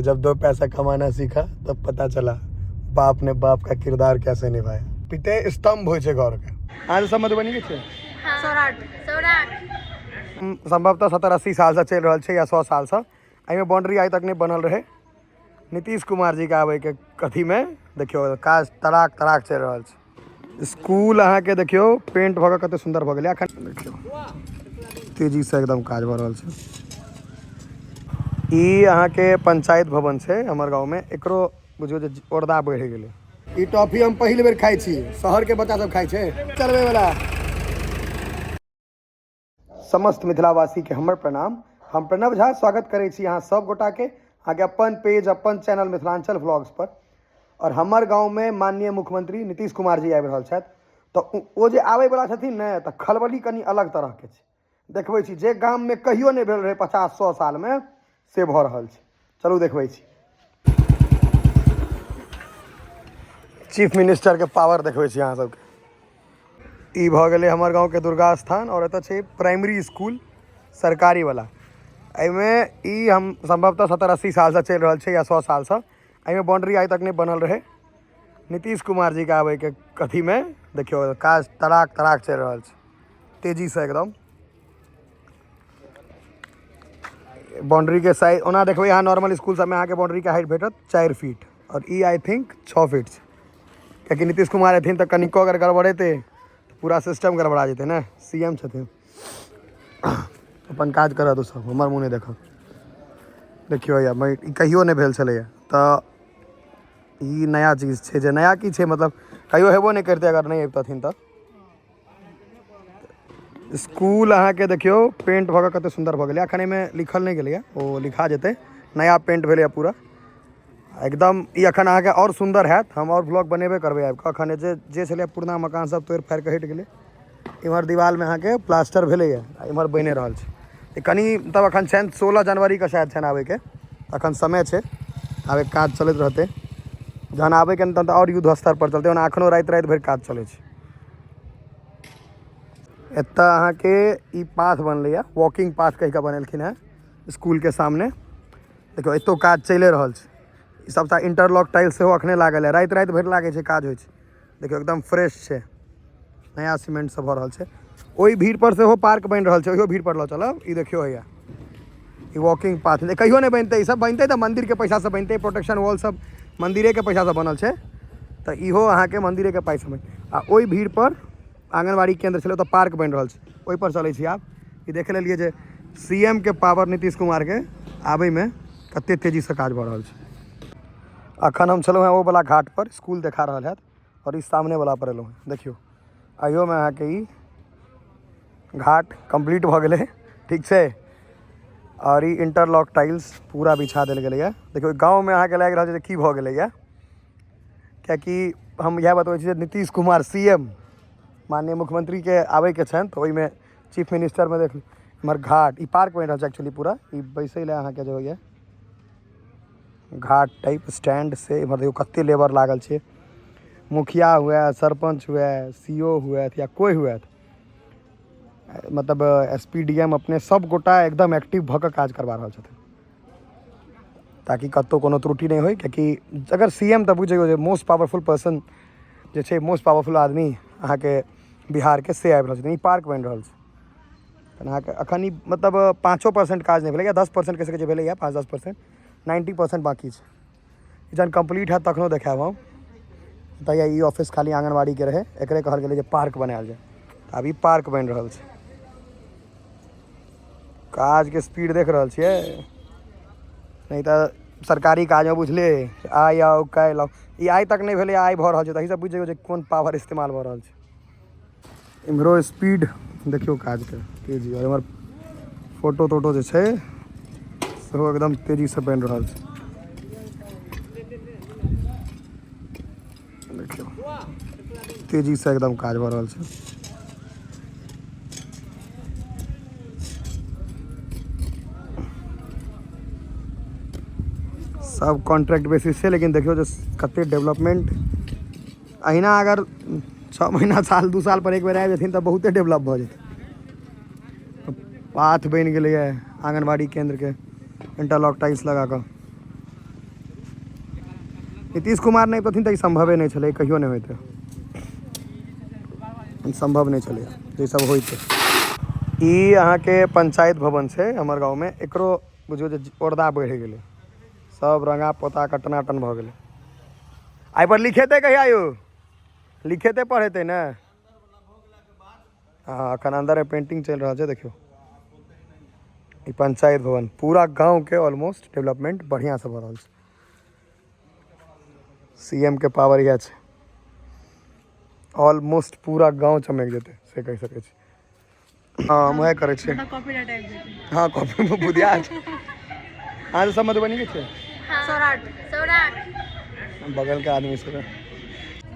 जब दो पैसा कमाना सीखा तब पता चला बाप ने बाप का किरदार कैसे निभाया। पिते स्तंभ होइ छै घर के। अहाँ सब मधुबनी के छियै? सौराठ। सौराठ। संभवतः 70-80 साल से चलि रहल छै या 100 साल से। एहिमे बाउंड्री आइ तक नहि बनल रहै। नीतीश कुमार जी के आबै के कथी में देखियौ काज तराक तराक चलि रहल छै। स्कूल अहाँके देखियौ पेंट भऽ कऽ कते सुन्दर भऽ गेलै। अखन देखियौ तेजीसँ एकदम काज भऽ रहल छै। ई अहाँके पंचायत भवन छै हमर गाँवमे। एकरो बुझियौ जे औरदा बढ़ि गेलै। ई टॉफी हम पहिल बेर खाइ छी। शहरके बच्चा सब खाइ छै चलबै वाला। समस्त मिथिलावासीके हमर प्रणाम। हम प्रणव झा स्वागत करै छी अहाँ सब गोटाके अहाँके अपन पेज अपन चैनल मिथिलांचल व्लॉग्स पर। और हमर गाँवमे माननीय मुख्यमंत्री नीतीश कुमार जी आबि रहल छथि। तऽ ओ जे आबैवला छथिन ने तऽ खलबली कनि अलग तरहके छै। देखबै छी जे गाममे कहियो नहि भेल रहै 50-100 सालमे से भऽ रहल छै। चलू देखबै छी। चीफ मिनिस्टरके पावर देखबै छी अहाँ सबके। ई भऽ गेलै हमर गाँवके दुर्गा स्थान। और एतऽ छै प्राइमरी स्कूल सरकारी वाला। एहिमे ई हम संभवतः 70-80 सालसँ चलि रहल छै या 100 सालसँ। एहिमे बाउंड्री आइ तक नहि बनल रहै। नीतीश कुमार जी के आबैके कथीमे देखियौ काज तराक तराक चलि रहल छै तेजीसँ एकदम। बाउंड्री के साइज ओना देखबै अहाँ नॉर्मल स्कूल सबमे अहाँके बाउंड्री के हाइट भेटत 4 फीट और ई I think 6 feet छै। कियाकि नीतीश कुमार एथिन तऽ कनिको अगर गड़बड़ेतै तऽ पूरा सिस्टम गड़बड़ा जेतै ने। सी एम छथिन, अपन काज करत ओ सब, हमर मुँह नहि देखब। देखियौ या ई कहियो नहि भेल छलैए तऽ ई नया चीज छै। जे नया की छै मतलब कहियो हेबो नहि करतै अगर नहि अबितथिन तऽ। स्कूल अहाँके देखियौ पेंट भऽ कऽ कते सुन्दर भऽ गेलै। अखन एहिमे लिखल नहि गेलैए, ओ लिखा जेतै। नया पेंट भेलैए पूरा एकदम। ई अखन अहाँके आओर सुन्दर हैत। हम आओर ब्लॉग बनेबे करबै आबि कऽ। अखन जे जे छलै पुरना मकान सब तोड़ि फाड़ि कऽ हटि गेलै। इम्हर दीवालमे अहाँके प्लास्टर भेलैए आ इम्हर बनि रहल छै। कनि तब अखन छनि 16 जनवरीके शायद छनि आबैके, अखन समय छै। आबे काज चलैत रहतै। जहन आबैके तहन तऽ आओर युद्ध स्तर पर चलतै। ओना अखनो राति राति भरि काज चलै छै। एतऽ अहाँके ई पाथ बनलैए, वॉकिंग पाथ कहि कऽ बनेलखिन हेँ स्कूलके सामने। देखियौ एतौ काज चलिए रहल छै। ई सबटा इंटरलॉक टाइल्स सेहो अखने लागल है। राति राति भरि लागै छै काज होइ छै। देखियौ एकदम फ्रेश छै, नया सीमेंट सब भऽ रहल छै। ओहि भीड़ पर सेहो पार्क बनि रहल छै, ओहियो भीड़ पर लऽ चलब। ई देखियौ हैया ई वॉकिंग पाथ कहियो नहि बनतै। ई सब बनतै तऽ मंदिर के पैसा से बनतै। प्रोटेक्शन वॉल सब मंदिरे के पैसा से बनल छै, तऽ इहो अहाँके मंदिरे के पाइ से बनि। आ ओहि भीड़ पर आंगनबाड़ी केंद्र छलै, ओतऽ पार्क बनि रहल छै, ओहि पर चलै छी आब। ई देख लेलियै जे सी एम के पावर नीतीश कुमार के आबैमे कते तेजीसँ काज भऽ रहल छै। अखन हम छलहुँ हेँ ओ वाला घाट पर, स्कूल देखा रहल हैत, और ई सामने वाला पर एलहुँ हेँ। देखियौ अहियोमे अहाँके ई घाट कम्प्लीट भऽ गेलै, ठीक छै। और ई इंटरलॉक टाइल्स पूरा बिछा देल गेलैए। देखियौ गाँवमे अहाँके लागि रहल छै जे की भऽ गेलैए, कियाकि हम इएह बतबै छी जे नीतीश कुमार सी एम माननीय मुख्यमंत्रीके आबैके छनि, तऽ ओहिमे चीफ मिनिस्टरमे देख इम्हर घाट ई पार्क बनि रहल छै एक्चुअली पूरा। ई बैसै लए अहाँके जे होइए घाट टाइप स्टैंड से। इम्हर देखियौ कते लेबर लागल छै। मुखिया हुए, सरपञ्च हुए, सी ओ हुए या कोइ हुए, मतलब एस पी डी एम अपने सब गोटा एकदम एक्टिव भऽ कऽ काज करबा रहल छथिन ताकि कतहु कोनो त्रुटि नहि होइ। कियाकि अगर सी एम तऽ बुझि जइयौ जे मोस्ट पावरफुल पर्सन जे छै, मोस्ट पावरफुल आदमी अहाँके बिहारके से आबि रहल छथिन। ई पार्क बनि रहल छै। अहाँके अखन ई मतलब 5% काज नहि भेलैए, 10% कहि सकै छियै भेलैए, 5-10%, 90% बाँकी छै। जहन कम्प्लीट हैत तखनो देखायब हम। तऽ ई ऑफिस खाली आंगनबाड़ीके रहै, एकरे कहल गेलै जे पार्क बनायल जाय। आब ई पार्क बनि रहल छै। काजके स्पीड देख रहल छियै, नहि तऽ सरकारी काजमे बुझले आइ आउ काल्हि आउ। ई आइ तक नहि भेलै, आइ भऽ रहल छै। तऽ एहिसँ बुझि जइयौ जे कोन पावर इस्तेमाल भऽ रहल छै। इम्हरो स्पीड देखियौ काजके तेजी। और इम्हर फोटो तोटो जे छै सेहो एकदम तेजीसँ बनि रहल छै। देखियौ तेजीसँ एकदम काज भऽ रहल छै। सब कॉन्ट्रैक्ट बेसिस छै, लेकिन देखियौ जे कते डेवलपमेंट। अहिना अगर 6 महीना साल 2 साल पर एक बेर आबि जेथिन तऽ बहुते डेवलप भऽ जेतै। पाथ बनि गेलैए आंगनबाड़ी केंद्रके इंटरलॉक टाइल्स लगा कऽ। नीतीश कुमार नहि अबितथिन तऽ ई सम्भवे नहि छलै, कहियो नहि होइतै, ई सम्भव नहि छलै जे सब होइतै। ई अहाँके पंचायत भवन छै हमर गाँवमे। एकरो बुझियौ जे औरदा बढ़ि गेलै, सब रंगा पोता कऽ टनाटन भऽ गेलै। एहिपर लिखेतै कहिया यौ? लिखेतै पढ़ेतै ने? हँ, एखन अन्दरमे पेंटिंग चलि रहल छै। देखियौ, ई पंचायत भवन पूरा गाँवके ऑलमोस्ट डेवलपमेंट बढ़िआँसँ भऽ रहल छै। सी एम के पावर इएह छै, ऑलमोस्ट पूरा गाँव चमकि जेतै से कहि सकै छी। हँ, हम उएह करै छियै। कॉपीराइट आबि जेतै। हँ, कॉपी बुधिया छै। अहाँ सब मधुबनीके छै? सौराठ, सौराठ। बगलके आदमी सब।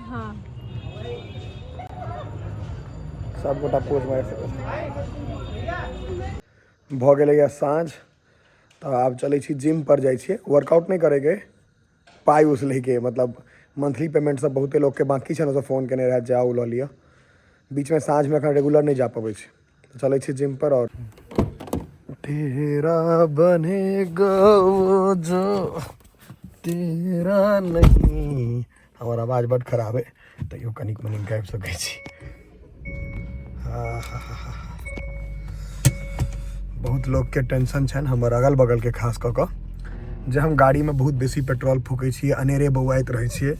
हँ। सब गोटा पोज मारि सकै छै। भऽ गेलैए साँझ, तऽ आब चलै छी जिम पर जाइ छियै। वर्कआउट नहि करैके, पाइ उसलैके, मतलब मंथली पेमेंट सब बहुते लोकके बाँकी छै ने, सब फोन केने रहए जाउ लऽ लिअ। बीचमे साँझमे एखन रेगुलर नहि जा पबै छै, तऽ चलै छी जिम पर। आओर तेरा बनेगा वो जो तेरा नहीं। हमर आवाज बड खराब है, तैयो कनिक मनिक गाबि सकै छी। बहुत लोकके टेंशन छनि हमर अगल बगलके, खास कऽ कऽ जे हम गाड़ीमे बहुत बेसी पेट्रोल फूकै छियै, अनेरे बौआइत रहै छियै।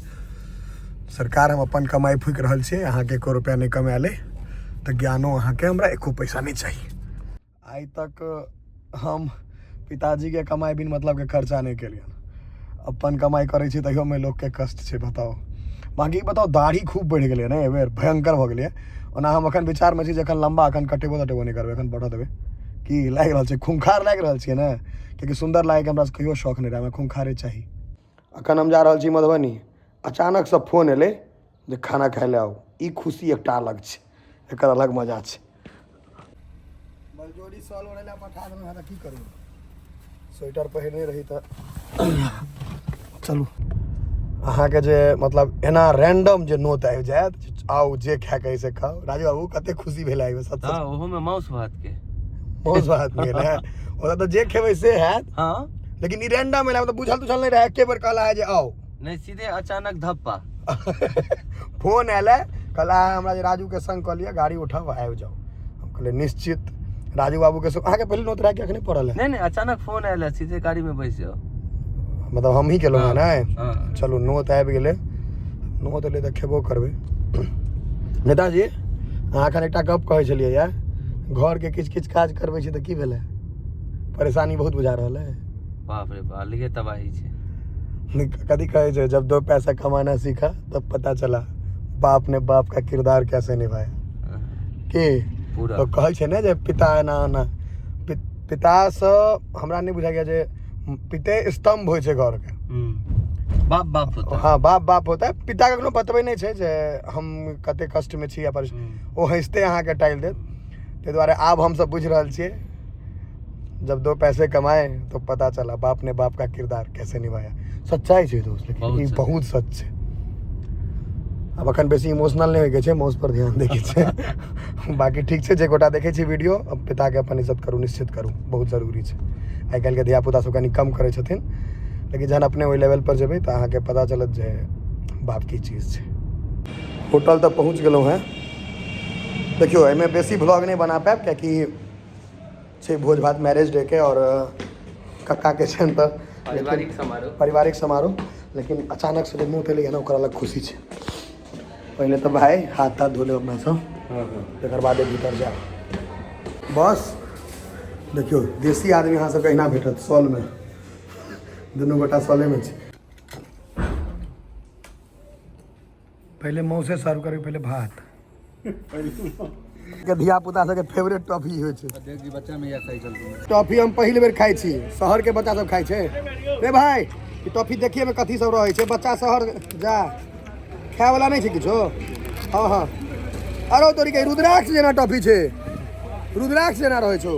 सरकार, हम अपन कमाइ फूकि रहल छियै, अहाँके एको रुपैआ नहि कमायल अइ, तऽ ज्ञानो अहाँके हमरा एको पैसा नहि चाही। आइ तक हम पिताजीके कमाइ बिन मतलबके खर्चा नहि केलियनि। अपन कमाइ करै छी तैयोमे लोकके कष्ट छै, बताउ। बाँकी बताउ, दाढ़ी खूब बढ़ि गेलै ने एहिबेर, भयङ्कर भऽ गेलै। ओना हम एखन विचारमे छी जे एखन लम्बा एखन कटेबो तटेबो नहि करबै, एखन बढ़ऽ देबै। की लागि रहल छै? खूंखार लागि रहल छियै ने? कियाकि सुन्दर लागैके हमरा कहियो शौक नहि रहै, हमरा खूंखारे चाही। एखन हम जा रहल छी मधुबनी। अचानकसँ फोन एलै जे खाना खाइ लए आउ। ई खुशी एकटा अलग छै, एकर अलग मजा छै। बलजोरी सॉल ओढ़ै लए पठा देलहुँ हँ, तऽ की करू? स्वेटर पहिरने रही तऽ चलू। अहाँके जे मतलब एना रैंडम जे नोत आबि जायत, आउ जे खायके से खाउ। राजू बाबू, कते खुशी भेल आबि सच? हँ, ओहोमे माउस भात के। माउस भात भेल है ओतऽ तऽ जे खेबै से हैत। हँ। लेकिन ई रैंडम एला, मतलब बुझल तुझल नहि रहै, एके बेर कहला है जे आउ। नहि, सीधे अचानक धप्पा। फोन आयल है, कहला हमरा जे राजूके संग कऽ लिअ, गाड़ी उठाउ, आबि जाउ। हम कहलियै निश्चित। राजू बाबूके संग अहाँके पहिले नोत रहै कि अखने पड़ल है? नहि नहि, अचानक फोन आयल है, सीधे गाड़ी में बैस जाओ। मतलब हमही केलहुँ हँ ने? हाँ। चलू, नोत आबि गेलै, नोत एलै तऽ खेबो करबै। नेताजी, अहाँ एखन एकटा गप कहै छलियै यऽ, घरके किछु किछु काज करबै छी तऽ की भेलै? परेशानी बहुत बुझा रहल है। बाप रे बाप, अलगे तबाही छै। कथी कहै छै, जब दो पैसा कमाना सीखा तब पता चला बाप ने बाप का किरदार कैसे निभाया। की? पूरा। तऽ कहै छै ने जे पिता एना ओना पितासँ हमरा नहि बुझाइया जे पिते स्तम्भ होइ छै घरके। बाप बाप होता है। हाँ, बाप बाप होता है। पिता कखनो बतबै नहि छै जे हम कते कष्टमे छी या ओ हँसिते अहाँके टालि देत। ताहि दुआरे आब हमसब बुझि रहल छियै, जब दो पैसे कमाए तो पता चला बाप ने बाप का किरदार कैसे निभाया। सच्चाइ छै दोस्त, लेकिन बहुत ई सच। बहुत सच छै। आब एखन बेसी इमोशनल नहि होइके छै, माउस पर ध्यान दैके छै। बाकी ठीक छै, जे गोटा देखै छी वीडियो, पिताके अपन इज्जत करू, निश्चित करू, बहुत जरूरी छै। आइ काल्हिके धियापुता सब कनि कम करै छथिन, लेकिन जहन अपने ओहि लेवल पर जेबै तऽ अहाँके पता चलत जे बाप की चीज छै। होटल तऽ पहुँच गेलहुँ हेँ। देखियौ, एहिमे बेसी व्लॉग नहि बना पायब, कियाकि छै भोज भात मैरेज डे के आओर कक्काके छनि तऽ पारिवारिक समारोह। पारिवारिक समारोह। लेकिन अचानक से जे मुँह एलै ने, ओकर अलग खुशी छै। पहिले तऽ भाय हाथ ताथ धो लेब अपना सब, तकर बादे भीतर जायब। बस देखियौ, देसी आदमी अहाँ सबके अहिना भेटत। सॉलमे दुनू गोटा सॉलेमे छै। पहिले मौसे सर्व करी, पहिले भात के। धिया पुता सबके फेवरेट टॉफी होइ छै। टॉफी हम पहिल बेर खाइ छी। शहरके बच्चा सब खाइ छै रे भाय ई टॉफी। देखिए में कथी सब रहै छै। बच्चा शहर जा खाय वाला नहि छै किछो। हँ हँ, अरो तोरी के रुद्राक्ष जेना टॉफी छै, रुद्राक्ष जेना रहै छौ।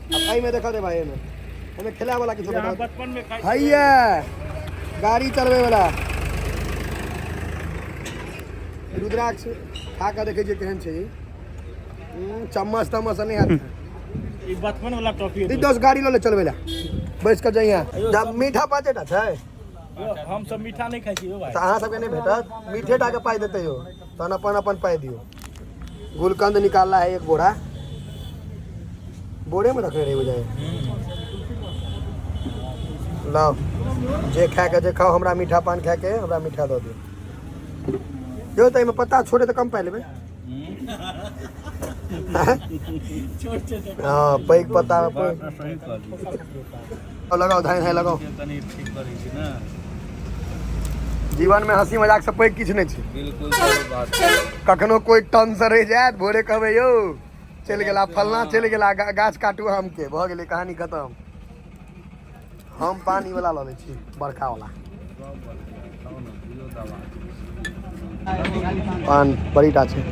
आब एहिमे देखऽ दे भाई, एहिमे एहिमे खेलाय वाला किछो बचपन में खाइ। हैया गाड़ी चलबै वाला रुद्राक्ष। खा कऽ देखै छियै केहन छै ई। चम्मच तम्मच नहि हैत। ई बचपन वाला टॉफी। ई दस गाड़ी लऽ ले, चलबै लए बैस कऽ जइहे। जब मीठा पाँचे टा छै। हम सब मीठा नहि खाइ छी यौ भाइ। तऽ अहाँ सबके नहि भेटत, मीठे टा के पाइ देतै यौ, तहन अपन अपन पाइ दियौ। गुलकंद निकालला है एक बोरा, बोरे में रखने रही बुझाइ। लाओ जे खाए के जे खाओ, हमरा मीठा पान खाए के, हमरा मीठा दऽ दियौ। यौ तऽ एहिमे पत्ता छोड़े तऽ कम पाइ लेबै। छोट छै तऽ। हँ, पैघ पत्ता मे पैघ। सही कहलियै। लगाओ, धाँइ धाँइ लगाओ। कनि ठीक करै छी ने। जीवन में हंसी मजाक से पैघ किछु नहि छै। बिल्कुल सही बात। कखनो कोई टन से रहि जायत, भोरे कहबै यौ चलि गेला फलना, चलि गेला, गाछ काटू आमके, भऽ गेलै कहानी खतम। हम पानी वाला लऽ लै छी, बड़का वाला पान बड़ीटा छै।